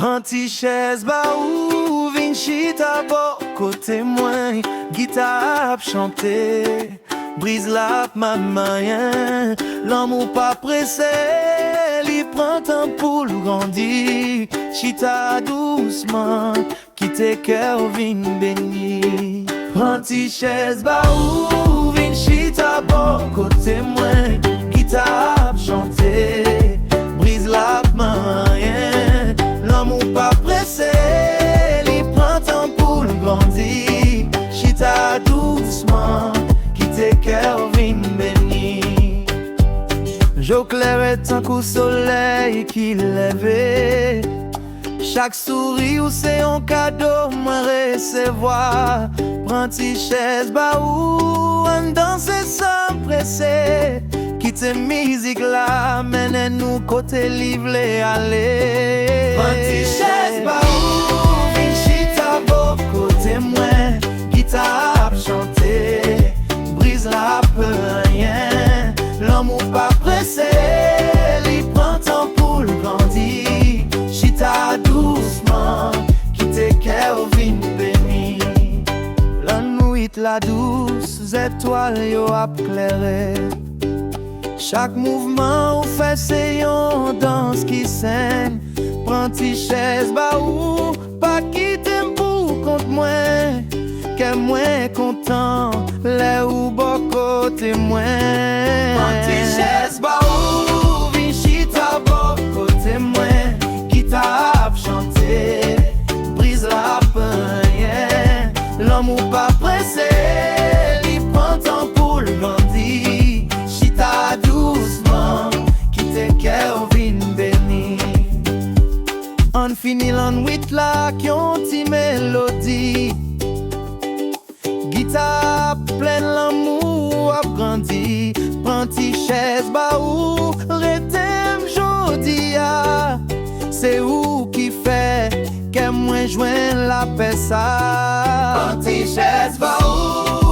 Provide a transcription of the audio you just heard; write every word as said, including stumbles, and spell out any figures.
Pran ti chèz ba ou, vin chita bò kote mwen. Gita ap chante, briz la ap manyen. Lanmou pa prese, li pran tan pou l grandi. Chita dousman, kite kè w vin beni. Pran ti chèz ba ou, vin chita bò kote mwen. Gita ap chante, briz la ap manyen. Lanmou pa prese, li pran tan pou l grandi. Chita dousman, kite kè w vin beni. Je w klere tankou solèy ki leve. Chak souri w se yon kado mwen resevwa. Pran ti chèz ba ou, ann danse san prese. Kite mizik la mennen nou kote li vle ale. Pran ti chèz ba ou, vin chita bò kote mwen. Gita ap chante, briz la ap manyen. Lanmou pa prese, li pran tan pou l grandi. Chita dousman, kite kè w vin beni. Lannwit la dous, zetwal yo ap klere. Chak mouvman ou fè se yon dans ki sen. Pran ti chèz ba ou, pa kite m pou kont mwen. Kè mwen kontan lè ou bò kote mwen. Pran ti chèz ba ou, vin chita bò kote mwen. Gita ap chante, briz la ap manyen. Lanmou pa prese, li pran tan pou l grandi. Chita dousman, kite kè w vin beni. Ann fini lannwit la ak yon ti melodi. Gita ap plen lanmou, ap grandi. Pran ti chèz ba ou, rete m jodi a. Se ou ki fè kè mwen jwenn lapè sa. Pran ti chèz ba ou,